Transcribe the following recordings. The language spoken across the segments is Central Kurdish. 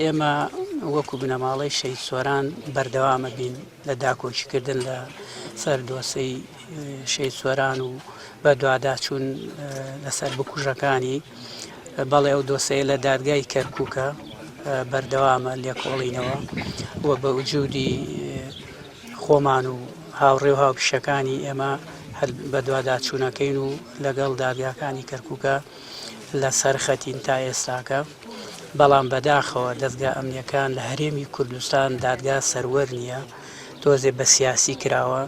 ئێمە وەکو بنەماڵەی شەهید سۆران بەردەوامە بین لە داکۆکیکردن لە سەر دۆسەی شەهید سۆران و بەدواداچوون لەسەر بکوژەکانی بەڵێ ئەو دۆسەیە لە دادگای کەرکووکە بەردەوامە لێکۆڵینەوە و بە وجودی خۆمان و هاوڕێ و هاوپیشەکانی ئێمە هەر بەدواداچوونەکەین و لەگەڵ دادگاکانی کەرکووکە لەسەر خەتین تا ئێستاکە، بەڵام بەداخەوە دەزگا ئەمنیەکان لە هەرێمی کوردستان دادگا سەروەر نییە، تۆزێ بە سیاسی کراوە،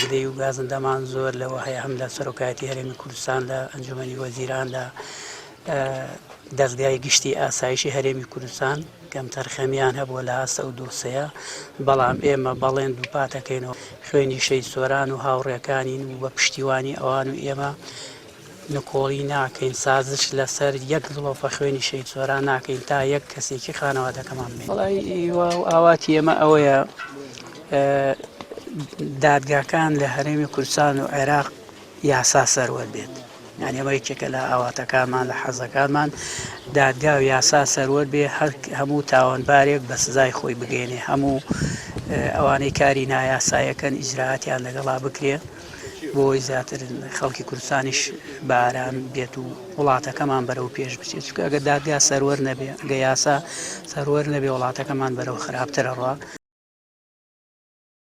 گلەی و گازندەمان زۆر لەوە هەیە هەم لە سەرۆکایەتی هەرێمی کوردستان لە ئەنجومەنی وەزیران لە دەزگای گشتی ئاسایشی هەرێمی کوردستان کەمتەرخەمیان هەبووە لە ئاست ئەو دۆسەیە، بەڵام ئێمە بەڵێن دووپاتەکەینەوە خوێنی شەهید سۆران و هاوڕێکانین و بە پشتیوانی ئەوان و ئێمە نکۆڵی ناکەین، سازش لەسەر یەک دڵۆپە خوێنی شەهید سۆران ناکەین تا یەک کەسێکی خانەوادەکەمان بێت. وەڵای هیوا و ئاواتی ئێمە ئەوەیە دادگاکان لە هەرێمی کوردستان و عێراق یاسا سەروەر بێت. یانی ئەمە یەکێکە لە ئاواتەکانمان لە حەزەکانمان دادگا و یاسا سەروەر بێ هەر هەموو تاوانبارێک بە سزای خۆی بگەێنێ هەموو ئەوانەی کاری نایاسایەکەن ئیجراتیان لەگەڵا بکرێ. بۆ ئەوەی زیاتر خەڵکی کوردستانیش بە ئارام بێت و وڵاتەکەمان بەرەو پێش بچێت چونکە ئەگەر دادگا سەروەر نەبێ ئەگە یاسا سەروەر نەبێ وڵاتەکەمان بەرەو خراپتر ئەڕوا.